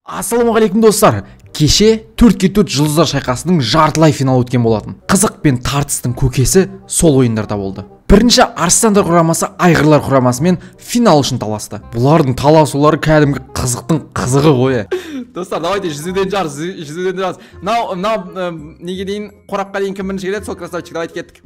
Ассалаумағалейкум, достар. Кеше 4-4 жұлдыздар шайқасының жартылай финалы өткен болатын. Қызық пен тартыстың көкесі сол ойындарда болды. Бірінші Арыстандар құрамасы Айғырлар құрамасымен финал үшін таласты. Бұлардың таласулары кәдімгі қызықтың қызығы ғой. Достар, давайте жүзуден жарыс, жүзуден жарыс. Мынау неге дейін, қорапқа дейін кім бірінші келеді, сол красавчик. Давайте кеттік.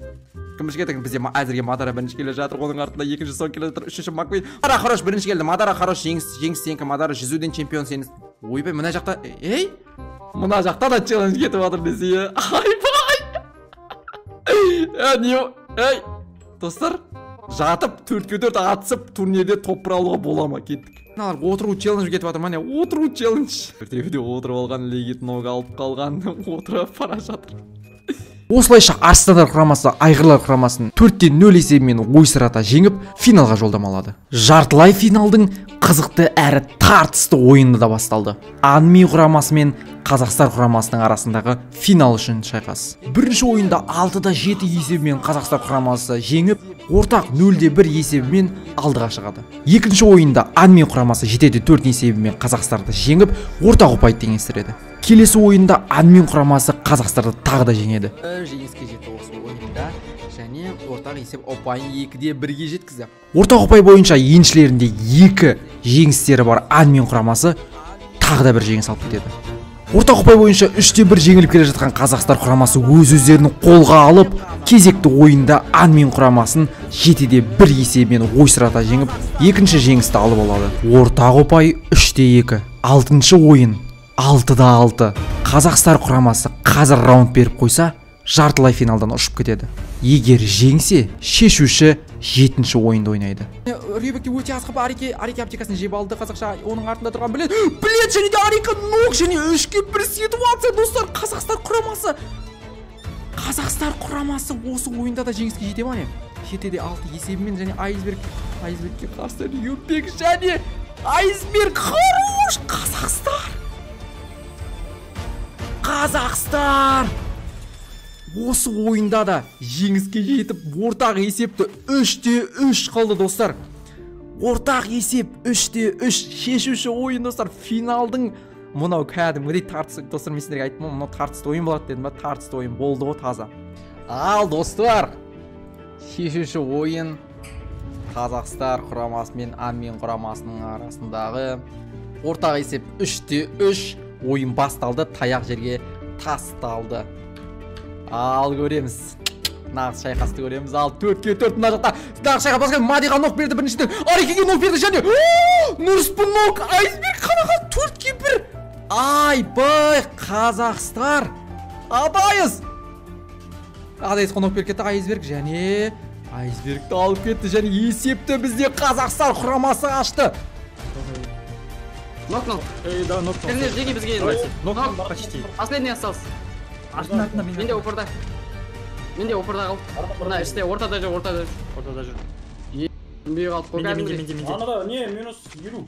Кім бірінші келеді? Бізде әзірге Мадара бірінші келе жатыр, оның артында екінші сон келе жатыр, үшінші Маквин. Мадара хорош бірінші келді. Мадара хорош, жеңіс, жеңіс сенікі, Мадара, жүзуден чемпион сен. Ойбай, мына жақта, ей, мына жақта да челлендж кетіп жатыр десе. Айбай! Не, ей, достар, жатып 4-4 атысып турнирде топ бір алуға бола ма? Кеттік. Мыналар отыру челлендж кетіп жатыр, міне, отыру челлендж. Төртеуі де отырып алған, легит ног алып қалған, отырып бара жатыр. Осылайша Арыстандар құрамасы Айғырлар құрамасын 4-0 есебімен ойсырата жеңіп, финалға жолдама алады. Жартылай финалдың қызықты әрі тартысты ойыны да басталды. Анми құрамасы мен Қазақстан құрамасының арасындағы финал үшін шайқас. Бірінші ойында 6-7 есебімен Қазақстан құрамасы жеңіп, ортақ 0-1 есебімен алдыға шығады. Екінші ойында Анми құрамасы 7-4 есебімен Қазақстанды жеңіп, ортақ ұпайды теңестіреді. Келесі ойында Анмин құрамасы Қазақстанды тағы да жеңеді. Жеңіске жетті осы ойында және ортақ есеп ұпайын 2-1-ге жеткізді. Ортақ ұпай бойынша еншілерінде 2 жеңістері бар Анмин құрамасы тағы да бір жеңіс алып кетеді. Ортақ ұпай бойынша 3-1 жеңіліп келе жатқан Қазақстан құрамасы өз-өздерін қолға алып, кезекті ойында Анмин құрамасын 7-1 есебімен ойсырата жеңіп, екінші жеңісті алып алады. Ортақ ұпай 3-2. Алтыншы ойын 6-6. Қазақстан құрамасы қазір раунд беріп қойса, жартылай финалдан ұшып кетеді. Егер жеңсе, шешуші жетінші ойынды ойнайды. Рюбекте өте аз қып Арике, Арике аптекасын жеп алды қазақша, оның артында тұрған Білет, Білет және де Арике нок және 3-1 ситуация, достар. Қазақстан құрамасы. Қазақстан құрамасы осы ойында да жеңіске жете ма не? 7-6 есебімен және Айсберг, Айсбергке қарсы Рюбек және Айсберг хорош! Қазақстан! Қазақстан! Осы ойында да жеңіске жетіп, ортақ есепті 3-3 қалды, достар. Ортақ есеп 3-3, шешуші ойын, достар. Финалдың мынау кәдімгідей тартыс, достар, мен сіздерге айттым ғой, мынау тартысты ойын болады дедім ба, тартысты ойын болды ғой таза. Ал, достар, шешуші ойын Қазақстан құрамасы мен Анмин құрамасының арасындағы ортақ есеп 3-3, ойын басталды, таяқ жерге тасталды. Ал көреміз. Нағыз шайқасты көреміз. Ал 4-4 мына жақта. Нағыз шайқас басқа. Мадиға нок берді біріншіден. Арекеге нок берді және Нұрспын нок. Айсберг қанаға 4-1. Айбай, Қазақстан. Адайыз. Адайызға нок беріп кетті Айсберг және Айсбергті алып кетті және есепті бізде Қазақстан құрамасы ашты. Нокнул. Да, нокнул. Жеги бізге. Нокнул почти. Последний остался. Артында, артында, менде. Менде опорда. Менде опорда қалды. Мына іште, ортада жүр, ортада жүр. Ортада жүр. Бүй қалды қой Менде, менде, кәдімгідей. менде, менде. Анада не, минус 50.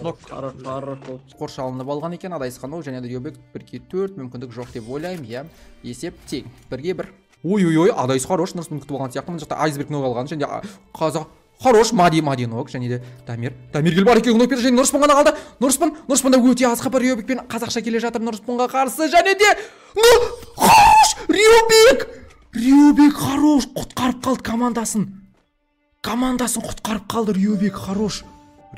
Нок. Хорош, хорош болды. Қоршалынып алған екен Адайысқан нок және де Рюбек 1-4, мүмкіндік жоқ деп ойлаймын, иә. Есеп тең. 1-1. Ой-ой-ой, Адайыс хорош, Нұрсын күтіп алған сияқты. Мына жақта Айсберг нок алған және Қазақ хорош, Мади, Мади нок және де Дамир. Дамир келіп Арекеге нок берді және Нұрспан ғана қалды. Нұрспан, Нұрспанда өте аз хабар, Рюбек пен қазақша келе жатыр Нұрспанға қарсы және де хорош! Рюбек! Рюбек хорош, құтқарып қалды командасын. Командасын құтқарып қалды Рюбек хорош.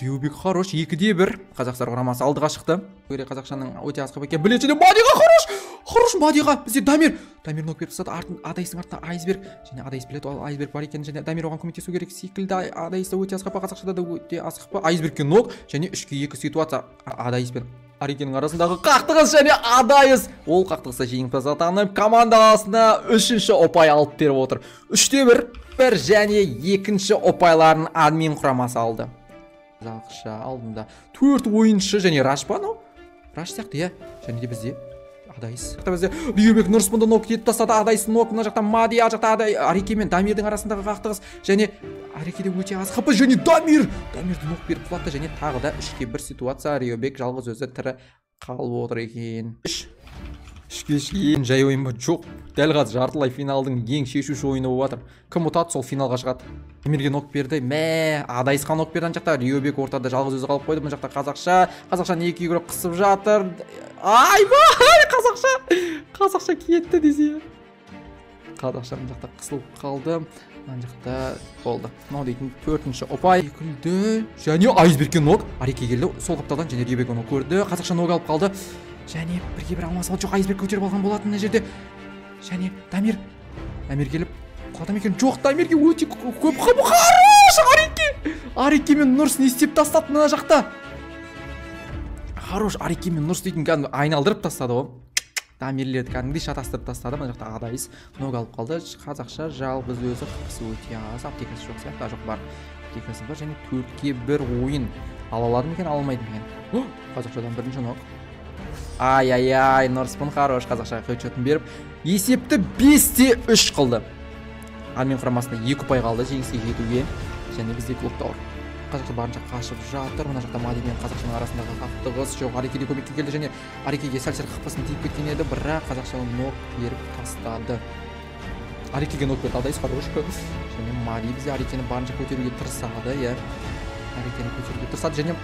Рюбек хорош, 2-1. Қазақстан құрамасы алдыға шықты. Көре қазақшаның өте аз қып екен. Білет және Мадиға хорош! Хорош Мадиға. Бізде Дамир. Дамир нок беріп тастады. Артын Адайстың артына Айсберг. Және Адайс біледі, ол Айсберг бар екен. Және Дамир оған көмектесу керек секілді. Адайста өте аз қып, қазақшада да өте аз қып. Айсбергке нок және 3-2 ситуация. Адайс пен Арекенің арасындағы қақтығыс және Адайс ол қақтығыста жеңімпаз атанып, командасына үшінші ұпай алып беріп отыр. 3-1, бір және екінші ұпайларын Админ құрамасы алды. Қазақша алдында 4 ойыншы және Раш па анау? Раш сияқты, иә. Және де бізде Адайс. Бізде Рюбек Нұрспанды нок етіп тастады. Адайс нок, мына жақта Мади, ар жақта Адай, Ареке мен Дамирдің арасындағы қақтығыс және Арекеде өте аз хп және Дамир. Дамирді нок беріп құлатты және тағы да 3-1 ситуация. Рюбек жалғыз өзі тірі қалып отыр екен. 3. 3-ке 3 ең жай ойын ба? Жоқ. Дәл қазір жартылай финалдың ең шешуші ойыны болып жатыр. Кім ұтады, сол финалға шығады. Дамирге нок берді. Мә, Адайысқа нок берді ана жақта. Риобек ортада жалғыз өзі қалып қойды. Мына жақта қазақша. Қазақшаны екі игрок қысып жатыр. Айбай, қазақша. Қазақша кетті десе. Қазақша мына жақта қысылып қалды. Мына жақта болды. Мынау дейтін 4-ші ұпай. Күлді. Және Айсбергке нок. Ареке келді сол қапталдан және Риобек оны көрді. Қазақша нок алып қалды. Және бірге бір алмасып алды. Жоқ, Айсберг көтеріп алған болатын мына жерде. Және Дамир. Дамир келіп құлады ма екен? Жоқ, Дамирге өте көп хорош! Ареке! Ареке мен Нұрс не істеп тастады мына жақта? Хорош, Ареке мен Нұрс дейтін кәдімгі айналдырып тастады ғой. Дамирлерді кәдімгідей шатастырып тастады. Мына жақта Адайыс нок алып қалды. Қазақша жалғыз өзі, қысы өте аз. Аптекасы жоқ сияқты. Жоқ, бар. Аптекасы бар. Және 4-ке 1 ойын. Ала алады ма екен, ала алмайды ма екен? Қазақшадан бірінші нок. Ай-ай-ай, Нұрспын хорош, қазақшаға хедшотын беріп, есепті 5-3 қылды. Армен құрамасында 2 ұпай қалды жеңіске жетуге. Және бізде Клоктауэр. Қазақша барынша қашып жатыр. Мына жақта Мади мен қазақшаның арасындағы қақтығыс. Жоқ, Арекеде көмекке келді және Арекеге сәл-сәл қақпасын тиіп кеткен еді, бірақ қазақшаға нок беріп тастады. Арекеге нок берді, Адайыс хорош. Және Мади бізде Арекені барынша көтеруге тырысады, иә. Арекені көтеруге тырысады және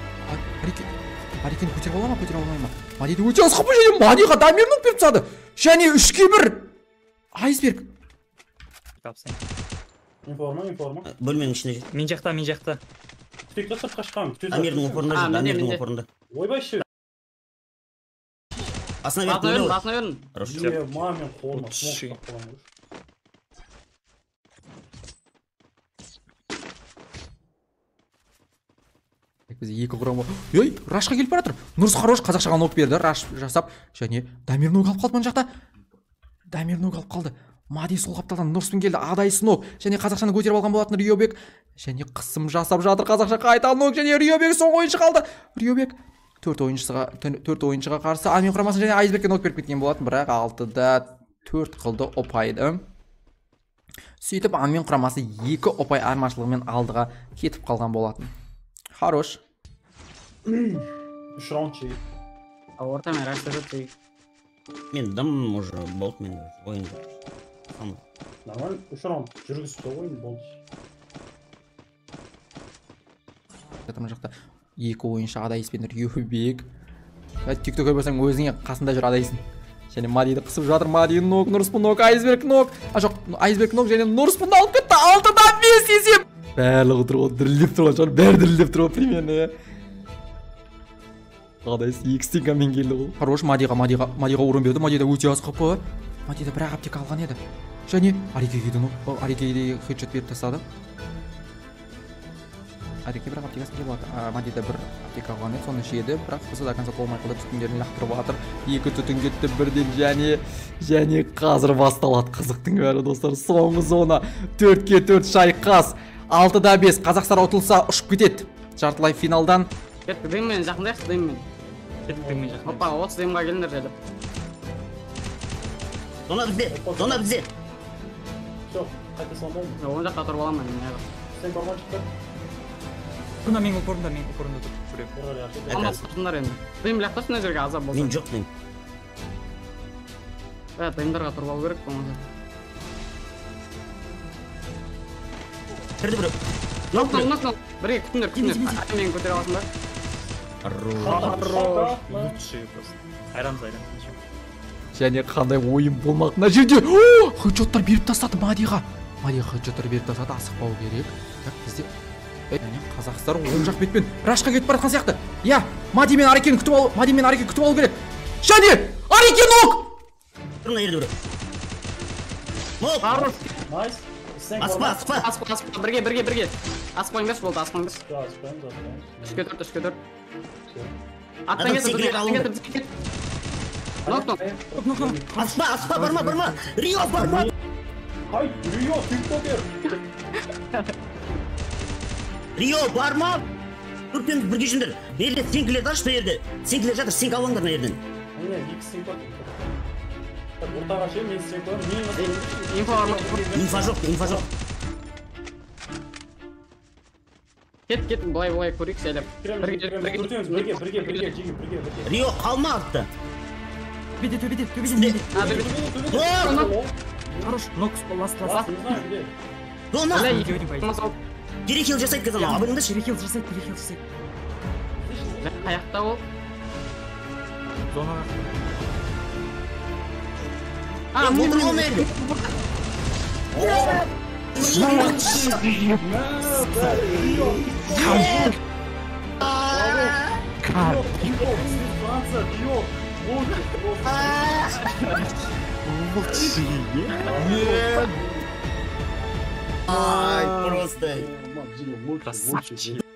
Ареке Арекені көтеріп ала ма, көтере алмай ма? Мадиді өте аз қылып және Мадиға Дамир нок беріп тастады. Және 3-ке 1. Айсберг. Информа, информа. Бөлменің ішінде жүр. Мен жақта, мен жақта. Тек сырт қашқан. Дамирдің опорында жүр, Дамирдің опорында. Ойбай ше. Басына бердім, басына бердім. Хорош. Ма, мен қолыма смок тап қаламын. Бізде екі құрама. Ей, рашқа келіп бара жатыр. Нұрс хорош, қазақшаға нок берді, раш жасап. Және Дамир нок алып қалды мына жақта. Дамир нок алып қалды. Мади сол қапталдан Нұрспен келді. Адайыс нок. Және қазақшаны көтеріп алған болатын Риобек. Және қысым жасап жатыр қазақша, қайта нок. Және Риобек соңғы ойыншы қалды. Риобек 4 ойыншыға қарсы Армен құрамасы және Айсбергке нок беріп кеткен болатын, бірақ 6-4 қылды ұпайды. Сөйтіп Армен құрамасы 2 ұпай айырмашылығымен алдыға кетіп қалған болатын. Хорош. 3 раунд жейді. Ортамен рашта жоқ жейді. Мен дым уже болды, мен ойын. Нормально, 3 раунд жүргізіп ойын болды. Мына жақта 2 ойыншы Адайыс пен Риобек. Тиктокқа барсаң өзіңе қасында жүр Адайысың. Және Мадиді қысып жатыр. Мади нок, Нұрспын нок, Айсберг нок. А жоқ, Айсберг нок және Нұрспынды алып кетті. 6-5 есеп. Барлығы тұр ғой, дірілдеп тұрған шығар, бәрі дірілдеп тұр ғой примерно, иә. Адайыс 2 стенкамен келді ғой. Хорош, Мадиға, Мадиға урон берді. Мадида өте аз ҚП. Мадида бірақ аптека алған еді. Және Арекеге де нок, Арекеге хедшот беріп тастады. Ареке бірақ аптекасын жеп алады. Мадида бір аптека алған еді, соны жеді, бірақ қызы до конца толмай қалды, түтіндерін лақтырып жатыр. 2 түтін кетті бірден және қазір басталады қызықтың бәрі, достар. Соңғы зона 4-ке 4 шайқас. 6-5 Қазақстан ұтылса ұшып кетеді жартылай финалдан. Кеттік, дыммен жақындайық, дыммен. Кеттік, дыммен жақындайық. Опа, 30 дымға келіңдер жайлап. Зона бізде, зона бізде. Жоқ, қайта салмаймын. Оң жақта тұрып аламын мен. Сен барма шықты. Мына менің опорымда, менің опорымда тұр. Алмасыңдар енді. Дым лақтырсын мына жерге азап болса. Мен жоқ дым. Дымдарға тұрып алу керек болмаса. Кірді біреу. Нок, нок, нок. Бірге күтіңдер, күтіңдер. Мені көтере аласың ба? Хорош. Лучший просто. Айрамыз, айрамыз. Және қандай ойын болмақ мына жерде. Хедшоттар беріп тастады Мадиға. Мадиға хедшоттар беріп тастады, асықпау керек. Так, бізде және Қазақстан оң жақ бетпен рашқа кетіп бара жатқан сияқты. Иә, Мади мен Арекені күтіп алу, Мади мен Ареке күтіп алу керек. Және Ареке нок! Мына жерде біреу. Нок! Хорош. Найс. Аспа, аспа. Аспа, аспа. Бірге, бірге, бірге. Аспаңдаршы болды, аспаңдаршы. Аспаймыз, аспаймыз. 3-ке 4, 3-ке 4. Аттан кетті, аттан кетті, бізге кет. Нок, нок. Аспа, аспа, барма, барма. Рио, барма. Ай, Рио, тиктокер. Рио, барма. Төртпен бірге жүріңдер. Мына жерде сенкілер ашты, мына жерде. Сенкілер жатыр, сенк алыңдар мына жерден. Міне, 2 сенк бар. Ортаға ше, мен сенк бар. Инфа бар ма? Инфа жоқ, инфа жоқ. Кет, кет, былай, былай көрейік сәлем. Бірге, бірге, бірге, бірге, бірге, бірге. Рио, қалма артта. Төбеде, төбеде, төбеде, менде. А, төбеде. О! Хорош, нокс, ласт, ласт. Не знаю, где. Зона! Бля, Екеуі по идее. Мазал. Перехил жасайды қазір анау, абайыңдаршы. Перехил жасайды, перехил жасайды. Бля, қаяқта ол? Зонаға. А, Е, міне, отыр ғой міне. мына жерде. Франция бьет. Лучше просто. Ай, просто. Лучше, лучше.